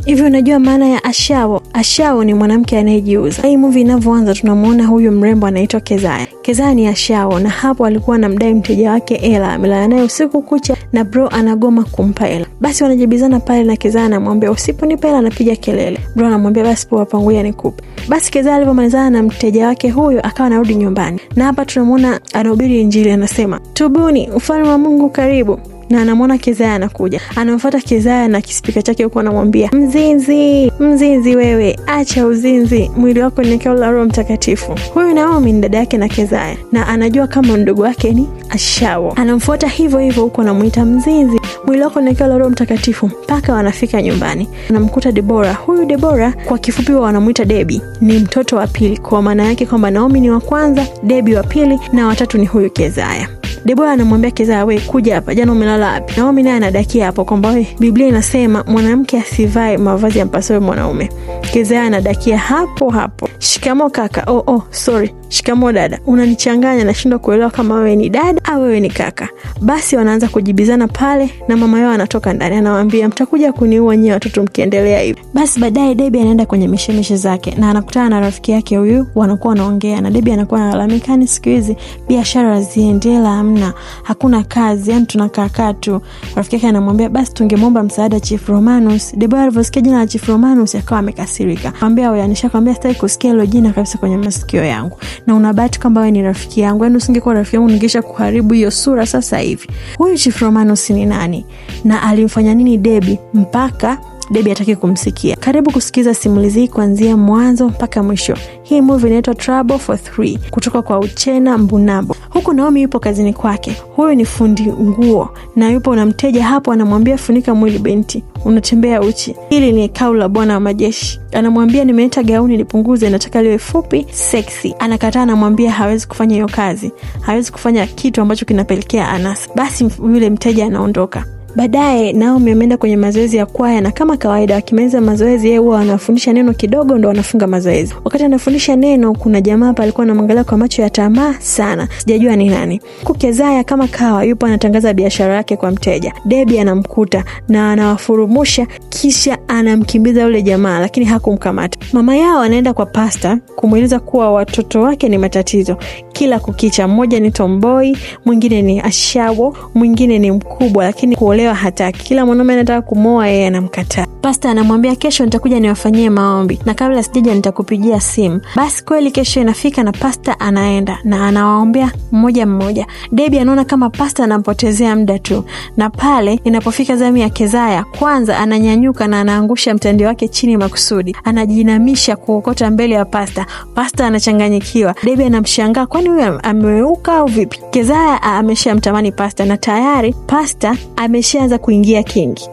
Hivi unajua maana ya ashawo? Ashawo ni mwanamke anayejiuza. Hii movie inavyoanza, tunamuona huyu mrembo anaitwa Kezaya. Kezaya ni ashawo, na hapo alikuwa anamdai mteja wake hela, amelala naye usiku kucha na bro anagoma kumpa hela. Basi wanajibizana pale na Kezaya anamwambia usiponipa hela anapiga kelele. Bro anamwambia basi poa, pangulia nikupe. Basi Kezaya alivyomalizana na mteja wake huyo akawa anarudi nyumbani, na hapa tunamuona anahubiri Injili, anasema tubuni, ufalme wa Mungu karibu na anamwona Kezaya anakuja, anamfuata Kezaya na kispika chake huko, anamwambia mzinzi, mzinzi wewe, acha uzinzi, mwili wako ni hekalu la Roho Mtakatifu. Huyu Naomi ni dada yake na Kezaya na anajua kama mdogo wake ni ashawo. Anamfuata hivyo hivyo huko, anamuita mzinzi, mwili wako ni hekalu la Roho Mtakatifu, mpaka wanafika nyumbani. Anamkuta Debora. Huyu Debora kwa kifupi wanamuita Debi, ni mtoto wa pili, kwa maana yake kwamba Naomi ni wa kwanza, Debi wa pili na watatu ni huyu Kezaya. Debora anamwambia Kezaya, we kuja hapa, jana umelala wapi? Naomi naye anadakia hapo kwamba we, Biblia inasema mwanamke asivae mavazi yampasayo mwanaume. Kezaya anadakia hapo hapo, shikamo kaka. Oh, sorry, shikamo dada, unanichanganya, nashindwa kuelewa kama wewe ni dada au wewe ni kaka. Basi wanaanza kujibizana pale, na mama yao anatoka ndani, anawaambia mtakuja kuniua nyie watoto mkiendelea hivi. Basi baadaye Debi anaenda kwenye mishemishe zake na anakutana na rafiki yake huyu, wanakuwa wanaongea na Debi anakuwa analalamika, ni siku hizi biashara haziendi, hela hamna, hakuna kazi, yani tunakaa tu. Rafiki yake anamwambia basi tungemwomba msaada Chief Romanus. Debora alivyosikia jina la Chief Romanus akawa amekasirika, akamwambia wewe, nishakwambia sitaki kusikia hilo jina kabisa kwenye masikio yangu, na una bahati kwamba wewe ni rafiki yangu, yani usingekuwa rafiki yangu ningesha kuharibu hiyo sura sasa hivi. Huyu Chief Romanus ni nani na alimfanya nini Debi mpaka Debi hataki kumsikia? Karibu kusikiza simulizi hii kuanzia mwanzo mpaka mwisho. Hii movie inaitwa Trouble for Three kutoka kwa Uchena Mbunabo. Huku Naomi yupo kazini kwake, huyu ni fundi nguo na yupo na mteja hapo, anamwambia funika mwili binti, unatembea uchi. Hili ni kauli la bwana wa majeshi. Anamwambia nimeleta gauni nipunguze, nataka liwe fupi sexy. Anakataa, anamwambia hawezi kufanya hiyo kazi, hawezi kufanya kitu ambacho kinapelekea anasa. Basi yule mteja anaondoka. Baadaye Naomi ameenda kwenye mazoezi ya kwaya na kama kawaida wakimaliza mazoezi yeye huwa anafundisha neno kidogo ndo anafunga mazoezi. Wakati anafundisha neno, kuna jamaa hapa alikuwa anamwangalia kwa macho ya tamaa sana, sijajua ni nani. Huku Kezaya kama kawa yupo anatangaza biashara yake kwa mteja. Debi anamkuta na anawafurumusha, kisha anamkimbiza yule jamaa, lakini hakumkamata. Mama yao anaenda kwa pasta kumweleza kuwa watoto wake ni matatizo kila kukicha, mmoja ni tomboi, mwingine ni ashawo, mwingine ni mkubwa, lakini kuolewa hataki. Kila mwanaume anataka kumoa, yeye anamkataa. Pasta anamwambia kesho nitakuja niwafanyie maombi na kabla sijaja nitakupigia simu. Basi kweli kesho inafika na pasta anaenda na anawaombea mmoja mmoja. Debi anaona kama pasta anampotezea muda tu, na pale inapofika zamu ya Kezaya, kwanza ananyanyuka na anaangusha mtandio wake chini makusudi, anajinamisha kuokota mbele ya pasta. Pasta anachanganyikiwa. Debi anamshangaa, kwani huyu ameweuka au vipi? Kezaya ameshamtamani pasta na tayari pasta ameshaanza kuingia kingi.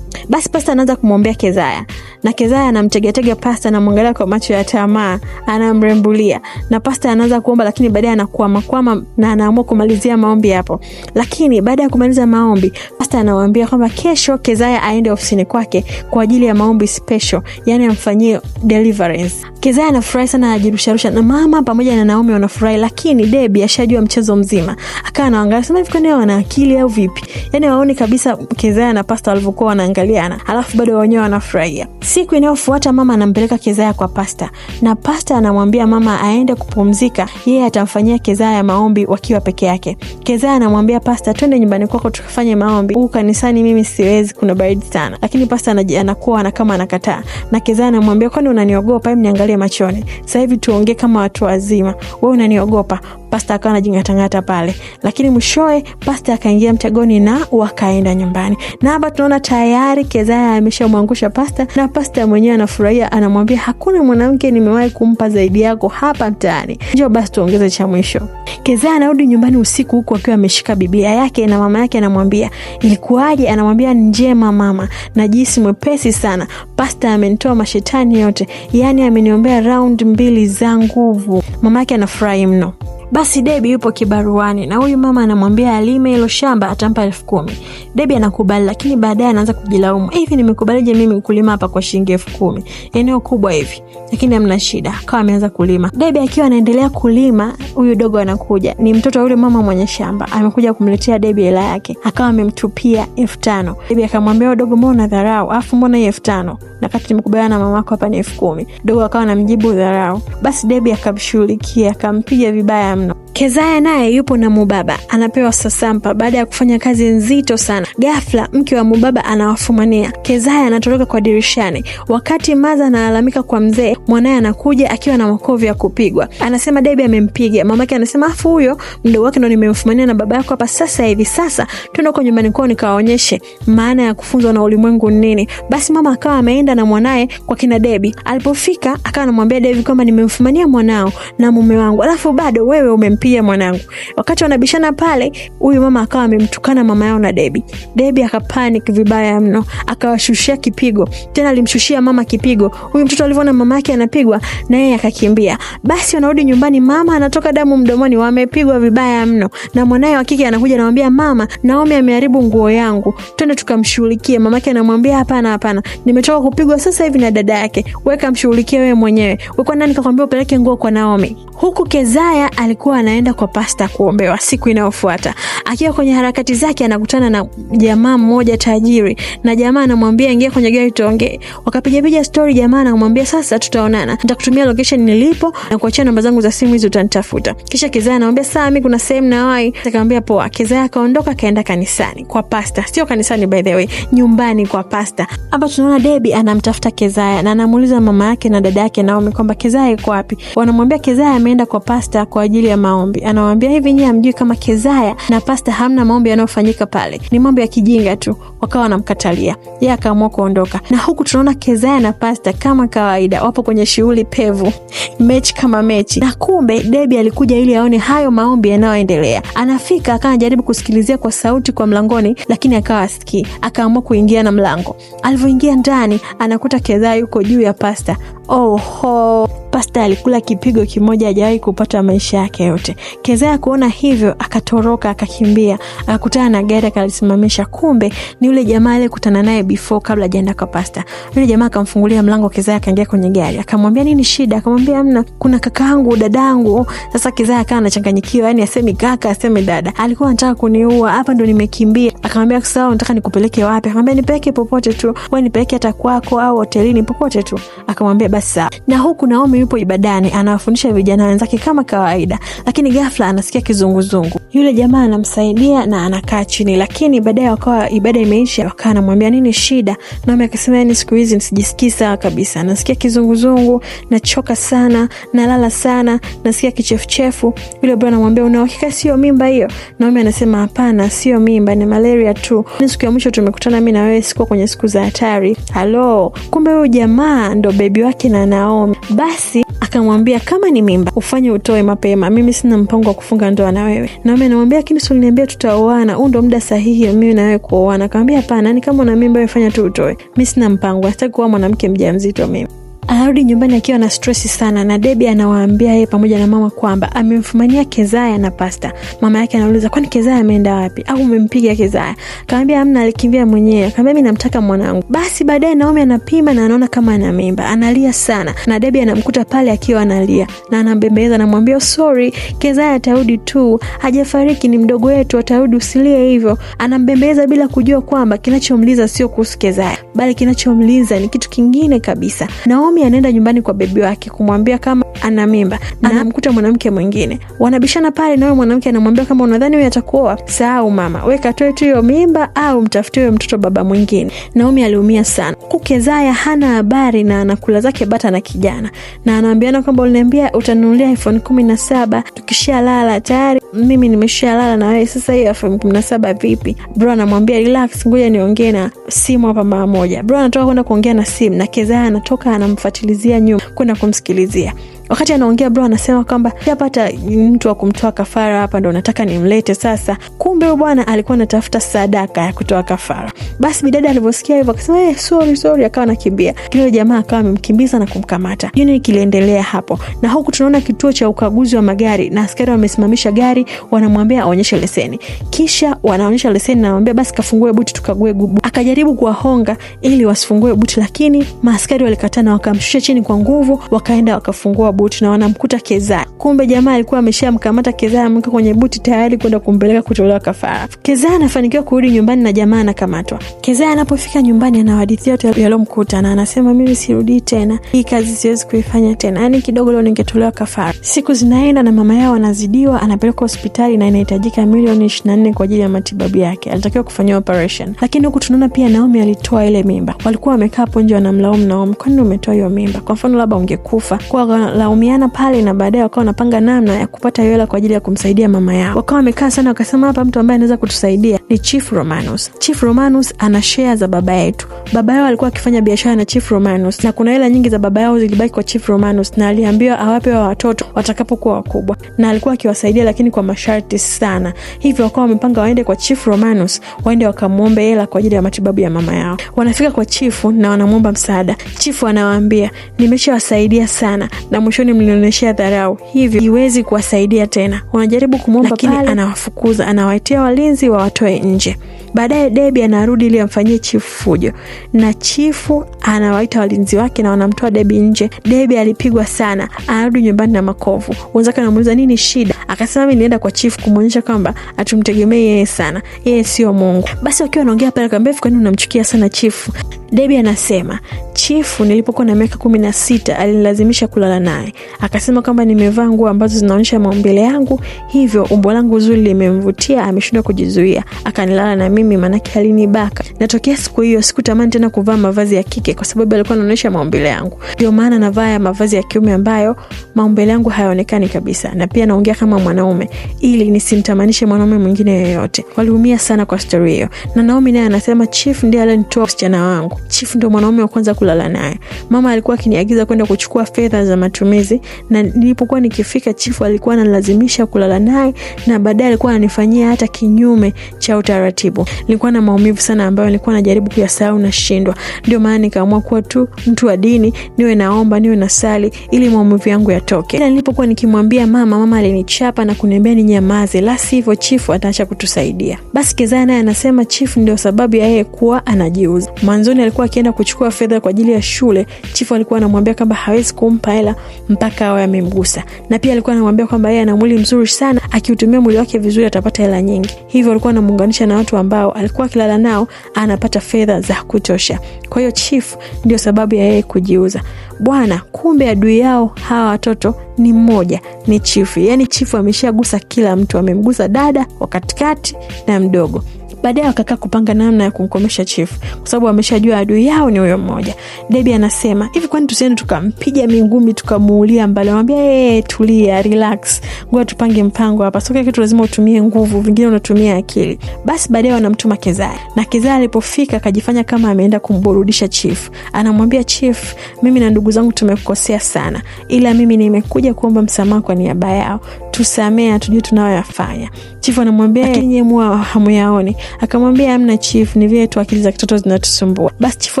Basi pasta anaanza kumwombea Kezaya na Kezaya anamtegatega pasta, anamwangalia kwa macho ya tamaa, anamrembulia na pasta anaanza kuomba, lakini baadaye anakwama na anaamua kumalizia maombi hapo. Lakini baada ya kumaliza maombi, pasta anawaambia kwamba kesho Kezaya aende ofisini kwake kwa ajili ya maombi special, yani amfanyie deliverance. Kezaya anafurahi sana, anajirusharusha na mama pamoja na Naomi wanafurahi, lakini Debi ashajua mchezo mzima, akawa anaangalia sema hivi, kwani wana akili au vipi? Yani waone kabisa Kezaya na pasta walivyokuwa wanaangaliana, alafu bado wenyewe wanafurahia. Siku inayofuata mama anampeleka Kezaya kwa pasta na pasta anamwambia mama aende kupumzika, yeye atamfanyia Kezaya maombi wakiwa peke yake. Kezaya anamwambia pasta, twende nyumbani kwako tukafanye maombi, huku kanisani mimi siwezi, kuna baridi sana. Lakini pasta anakuwa na kama anakataa, na Kezaya anamwambia kwani unaniogopa? Hebu niangalie machoni sasa hivi tuongee kama watu wazima, wewe unaniogopa? Pasta akawa anajingatangata pale, lakini mwishowe pasta akaingia mtegoni na wakaenda nyumbani. Na hapa tunaona tayari Kezaya ameshamwangusha pasta na pasta mwenyewe anafurahia, anamwambia hakuna mwanamke nimewahi kumpa zaidi yako hapa mtaani, njoo basi tuongeze cha mwisho. Kezaya anarudi nyumbani usiku huku akiwa ameshika Biblia yake na mama yake anamwambia ilikuwaje? Anamwambia njema mama, najihisi mwepesi sana, pasta amenitoa mashetani yote, yaani ameniombea round 2 za nguvu. Mama yake anafurahi mno. Basi Debi yupo kibaruani na huyu mama anamwambia alime hilo shamba atampa 10,000. Debi anakubali, lakini baadaye anaanza kujilaumu, hivi nimekubalije mimi kulima hapa kwa shilingi 10,000, eneo kubwa hivi? Lakini hamna shida, akawa ameanza kulima. Debi akiwa anaendelea kulima, huyu dogo anakuja, ni mtoto wa yule mama mwenye shamba, amekuja kumletea Debi hela yake, akawa amemtupia 5,000. Debi akamwambia, dogo, mbona unadharau? Afu mbona hii 5,000 na kati nimekubaliana na mamako hapa ni 10,000. Dogo akawa anamjibu dharau. Basi Debi akamshughulikia, akampiga vibaya mno. Kezaya naye yupo na Mubaba, anapewa sasampa baada ya kufanya kazi nzito sana. Ghafla mke wa Mubaba anawafumania. Kezaya anatoroka kwa dirishani. Wakati Maza analalamika kwa mzee, mwanaye anakuja akiwa na makovu ya kupigwa. Anasema Debi amempiga. Mamake anasema afu huyo mdogo wake ndo nimemfumania na baba yako hapa sasa hivi. Sasa twende huko nyumbani kwao nikawaonyeshe maana ya kufunzwa na ulimwengu nini. Basi mama akawa ameenda na mwanaye kwa kina Debi. Alipofika akawa anamwambia Debi kwamba nimemfumania mwanao na mume wangu, alafu bado wewe umempiga mwanangu. Wakati wanabishana pale, huyu mama akawa amemtukana mama yao na Debi. Debi akapanic vibaya mno, akawashushia kipigo. Tena alimshushia mama kipigo. Huyu mtoto alivyoona mama yake anapigwa, na yeye akakimbia. Basi wanarudi nyumbani, mama anatoka damu mdomoni, wamepigwa vibaya mno. Na mwanae wa kike anakuja anamwambia mama, Naomi ameharibu nguo yangu, twende tukamshughulikie. Mamake anamwambia hapana, hapana, nimetoka kupigwa sasa hivi na dada yake, weka mshughulikie wewe mwenyewe. Wewe kwa nani kakwambia upeleke nguo kwa Naomi? Huku Kezaya alikuwa anaenda kwa pasta kuombewa siku inayofuata. Akiwa kwenye harakati zake anakutana na jamaa mmoja tajiri, na jamaa anamwambia ingia kwenye gari tuongee. Wakapiga piga story, jamaa anamwambia sasa tutaonana, nitakutumia location nilipo na kuachia namba zangu za simu hizo, utanitafuta. Kisha Kezaya anamwambia sawa, mimi kuna sehemu nawahi. Akamwambia poa. Kezaya akaondoka akaenda kanisani kwa pasta, sio kanisani by the way, nyumbani kwa pasta. Hapa tunaona Debi anamtafuta Kezaya na anamuuliza mama yake na dada yake Naomi kwamba Kezaya yuko wapi. Wanamwambia Kezaya ameenda kwa pasta kwa ajili ya maombi. Anawaambia hivi, nyinyi hamjui kama Kezaya na pasta hamna maombi yanayofanyika pale, ni mambo ya kijinga tu. Wakawa wanamkatalia yeye, akaamua kuondoka. Na huku tunaona Kezaya na pasta kama kawaida wapo kwenye shughuli pevu, mechi kama mechi. Na kumbe Debi alikuja ili aone hayo maombi yanayoendelea. Anafika akawa anajaribu kusikilizia kwa sauti kwa mlangoni, lakini akawa asikii. Akaamua kuingia na mlango. Alivyoingia ndani, anakuta Kezaya yuko juu ya pasta. Oho, pasta alikula kipigo kimoja hajawahi kupata maisha yake yote. Kezaya kuona hivyo akatoroka, akakimbia, akakutana na gari akalisimamisha. Kumbe ni yule jamaa aliyekutana naye before, kabla hajaenda kwa pasta. Yule jamaa akamfungulia mlango, Kezaya akaingia kwenye gari, akamwambia nini shida? Akamwambia hamna, kuna kakaangu, dadangu. Sasa Kezaya akawa anachanganyikiwa, yani asemi kaka asemi dada, alikuwa anataka kuniua, hapa ndo nimekimbia. Akamwambia sawa, unataka nikupeleke wapi? Akamwambia nipeleke popote tu, wewe nipeleke hata kwako au hotelini, popote tu. Akamwambia basi sawa. Na huku Naomi yupo ibadani anawafundisha vijana wenzake kama kawaida, lakini ghafla anasikia kizunguzungu. Yule jamaa anamsaidia na anakaa chini, lakini baadaye wakawa ibada imeisha, wakawa anamwambia nini shida? Naomi akasema yani siku hizi msijisikii sawa kabisa, nasikia kizunguzungu, nachoka sana, nalala sana, nasikia kichefuchefu. Yule bwana anamwambia una uhakika sio mimba hiyo? Naomi anasema hapana, sio mimba, ni malaria tu. Ni siku ya mwisho tumekutana mimi na wewe, sikuwa kwenye siku za hatari. Halo, kumbe huyu jamaa ndo bebi wake na Naomi. Basi akamwambia kama ni mimba ufanye utoe mapema, mimi sina mpango wa kufunga ndoa na wewe. Naomi anamwambia lakini si uliniambia tutaoana, huu ndo muda sahihi mimi na wewe kuoana. Akamwambia hapana, ni kama una mimba wewe fanya tu utoe, mimi sina mpango, nataka kuoa mwanamke mjamzito mimi. Anarudi nyumbani akiwa na stress sana, na Debi anawaambia yeye pamoja na mama kwamba amemfumania Kezaya na pasta. Mama yake anauliza kwani Kezaya ameenda wapi au umempiga Kezaya? Akamwambia hamna, alikimbia mwenyewe. Akamwambia mimi namtaka mwanangu. Basi baadaye Naomi anapima na anaona kama ana mimba, analia sana, na Debi anamkuta pale akiwa analia na anambembeleza, anamwambia sorry, Kezaya atarudi tu, hajafariki, ni mdogo wetu, atarudi, usilie hivyo. Anambembeleza bila kujua kwamba kinachomliza sio kuhusu Kezaya, bali kinachomliza ni kitu kingine kabisa. Naomi anaenda nyumbani kwa bebi wake kumwambia kama ana mimba, na anamkuta mwanamke mwingine, wanabishana pale, na mwanamke anamwambia kama unadhani wewe atakuoa, sahau mama, wewe katoe tu hiyo mimba au mtafutie huyo mtoto baba mwingine. Naomi aliumia sana. Huku Kezaya hana habari na anakula zake bata na kijana, na anaambiana kwamba uliniambia utanunulia iPhone 17 tukishalala tayari mimi nimeshalala na wewe, sasa hiyo iPhone 17 vipi? Bro anamwambia relax, ngoja niongee na simu hapa mara moja. Bro anatoka kwenda kuongea na simu na Kezaya anatoka anamfuatilizia nyuma kwenda kumsikilizia. Wakati anaongea bro anasema kwamba yapata mtu wa kumtoa kafara hapa, ndo nataka nimlete sasa. Kumbe huyu bwana alikuwa anatafuta sadaka ya kutoa kafara. Basi bidada alivyosikia hivyo akasema sorry sorry, akawa anakimbia. Kile jamaa akawa amemkimbiza na kumkamata. Nini kiliendelea hapo? Na huku tunaona kituo cha ukaguzi wa magari na askari wamesimamisha gari, wanamwambia aonyeshe leseni. Kisha wanaonyesha leseni na wanamwambia basi kafungue buti tukague gubu. Akajaribu kuwahonga ili wasifungue buti, lakini maaskari walikataa na wakamshusha chini kwa nguvu, wakaenda wakafungua buti na wanamkuta Kezaya. Kumbe jamaa alikuwa ameshamkamata Kezaya, ameweka kwenye buti tayari kwenda kumpeleka kutolewa kafara. Kezaya anafanikiwa kurudi nyumbani na jamaa anakamatwa. Kezaya anapofika nyumbani anawahadithia yote yaliyomkuta na anasema mimi sirudii tena, hii kazi siwezi kuifanya tena, yaani kidogo leo ningetolewa kafara. Siku zinaenda na mama yao anazidiwa, anapelekwa hospitali na inahitajika milioni 24 kwa ajili ya matibabu yake, alitakiwa kufanyiwa operation. Lakini huku tunaona pia Naomi alitoa ile mimba. Walikuwa wamekaa hapo nje wanamlaumu Naomi, kwani umetoa hiyo mimba? Kwa mfano labda ungekufa. Kwa laumiana pale, na baadaye wakawa wanapanga namna ya kupata hela kwa ajili ya kumsaidia mama yao. Wakawa wamekaa sana, wakasema hapa mtu ambaye anaweza kutusaidia ni Chief Romanus. Chief Romanus ana share za baba yetu. Baba yao alikuwa akifanya biashara na Chief Romanus, na kuna hela nyingi za baba yao zilibaki kwa Chief Romanus, na aliambiwa awape wa watoto watakapokuwa wakubwa, na alikuwa akiwasaidia, lakini kwa masharti sana. Hivyo wakawa wamepanga waende kwa Chief Romanus, waende wakamwombe hela kwa ajili ya matibabu ya mama yao. Wanafika kwa chifu na wanamwomba msaada. Chifu anawaambia nimeshawasaidia sana na mwishoni mlinionyeshea dharau, hivyo siwezi kuwasaidia tena. Wanajaribu kumwomba lakini pale anawafukuza, anawaitia walinzi wawatoe nje. Baadaye Debi anarudi ili amfanyie chifu fujo, na chifu anawaita walinzi wake na wanamtoa Debi nje. Debi alipigwa sana, anarudi nyumbani na makovu. Wenzake wanamuuliza nini shida, akasema mimi nilienda kwa chifu kumwonyesha kwamba atumtegemee yeye sana, yeye sio Mungu. Basi wakiwa wanaongea pale, akamwambia kwani unamchukia sana chifu? Debi anasema chifu nilipokuwa na miaka 16 alinilazimisha kulala naye, akasema kwamba nimevaa nguo ambazo zinaonyesha maumbile yangu, hivyo umbo langu zuri limemvutia, ameshindwa kujizuia, akanilala na mimi, manake alinibaka. Natokea siku hiyo sikutamani tena kuvaa mavazi ya kike kwa sababu alikuwa anaonyesha maumbile yangu, ndio maana navaa ya mavazi ya kiume ambayo maumbile yangu hayaonekani kabisa, na pia naongea kama mwanaume ili nisimtamanishe mwanaume mwingine yoyote. Waliumia sana kwa stori hiyo, na Naomi naye anasema chief ndiye alinitoa msichana wangu. Chief ndio mwanaume wa kwanza kulala naye. Mama alikuwa akiniagiza kwenda kuchukua fedha za matumizi, na nilipokuwa nikifika chifu alikuwa ananilazimisha kulala naye, na baadaye alikuwa ananifanyia hata kinyume cha utaratibu. Nilikuwa na maumivu sana ambayo nilikuwa najaribu kuyasahau na shindwa. Ndio maana nikaamua kuwa tu mtu wa dini, niwe naomba, niwe nasali ili maumivu yangu yatoke. Ila nilipokuwa nikimwambia mama, mama alinichapa na kuniambia ninyamaze, la sivyo chifu ataacha kutusaidia. Basi Kezaya naye anasema chifu ndio sababu ya yeye kuwa anajiuza. Mwanzoni alikuwa akienda kuchukua fedha kwa ajili ya shule, chifu alikuwa anamwambia kwamba hawezi kumpa hela mpaka awe amemgusa, na pia alikuwa anamwambia kwamba yeye ana mwili mzuri sana, akiutumia mwili wake vizuri atapata hela nyingi. Hivyo alikuwa anamuunganisha na watu ambao alikuwa akilala nao anapata fedha za kutosha. Kwa hiyo chifu ndio sababu ya yeye kujiuza. Bwana, kumbe adui yao hawa watoto ni mmoja, ni chifu. Yaani chifu ameshagusa kila mtu, amemgusa dada wa katikati na mdogo. Baadaye wakakaa kupanga namna ya kumkomesha chifu, kwa sababu wameshajua adui yao ni huyo mmoja. Debi anasema hivi, kwani tusiende tukampiga mingumi tukamuulia mbali? Anamwambia tulia, relax, ngoja tupange mpango hapa, sio kila kitu lazima utumie nguvu, vingine unatumia akili. Basi baadaye wanamtuma Kezaya, na Kezaya alipofika akajifanya kama ameenda kumburudisha chifu. Anamwambia chief, mimi na ndugu zangu tumekukosea sana, ila mimi nimekuja kuomba msamaha kwa niaba yao, tusamee, hatujui tunayoyafanya. Chifu anamwambia lakini nyie mwa hamuyaoni. Akamwambia amna chief, ni vile tu akili za kitoto zinatusumbua. Basi chifu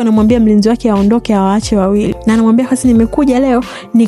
anamwambia mlinzi wake aondoke, awaache wawili, na anamwambia basi nimekuja leo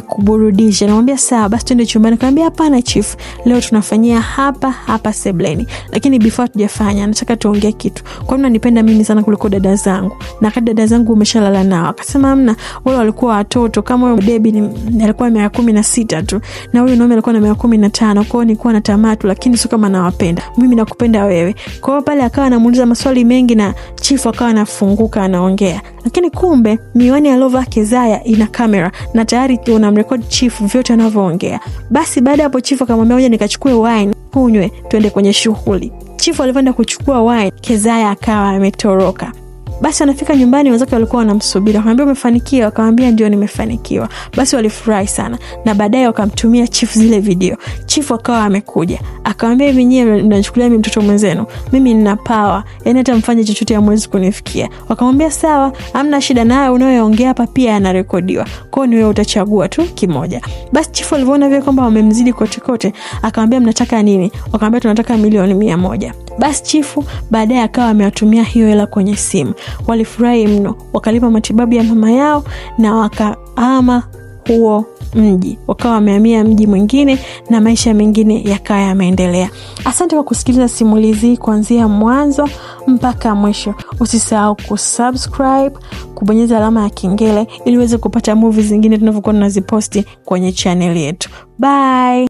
nikuburudishe. Anamwambia sawa, basi twende chumbani. Akamwambia hapana chief, leo tunafanyia hapa hapa sebleni, lakini before tujafanya nataka tuongee kitu. Kwa nini unanipenda mimi sana kuliko dada zangu, na kati dada zangu umeshalala nao? Akasema amna, wale walikuwa watoto, kama huyo Debi alikuwa miaka 16 tu na huyu Naomi alikuwa na miaka 15, kwa hiyo nilikuwa na tamaa tu, lakini sio kama nawapenda mimi, nakupenda wewe. Kwa hiyo pale akawa anamuuliza maswali mengi na chifu akawa anafunguka anaongea, lakini kumbe miwani aliovaa Kezaya ina kamera na tayari unamrekodi chifu vyote anavyoongea. Basi baada ya hapo chifu akamwambia ngoja nikachukue wine kunywe tuende kwenye shughuli. Chifu alivyoenda kuchukua wine, Kezaya akawa ametoroka. Basi wanafika nyumbani, wenzake walikuwa wanamsubiri, wakamwambia umefanikiwa? Akamwambia ndio, nimefanikiwa. Basi walifurahi sana, na baadaye wakamtumia chifu zile video. Chifu akawa amekuja akamwambia, hivi nyie mnachukulia mimi mtoto mwenzenu? Mimi nina power, yani hata mfanye chochote hamwezi kunifikia. Wakamwambia sawa, hamna shida, nayo unayoongea hapa pia yanarekodiwa, kwa hiyo ni wewe utachagua tu kimoja. Basi chifu alivyoona vile kwamba wamemzidi kote kote, akamwambia mnataka nini? Wakamwambia tunataka milioni 100. Basi chifu baadaye akawa amewatumia hiyo hela kwenye simu. Walifurahi mno, wakalipa matibabu ya mama yao na wakahama huo mji, wakawa wamehamia mji mwingine na maisha mengine yakawa yameendelea. Asante kwa kusikiliza simulizi kuanzia mwanzo mpaka mwisho. Usisahau kusubscribe, kubonyeza alama ya kengele ili uweze kupata movie zingine tunavyokuwa tunaziposti kwenye channel yetu. Bye.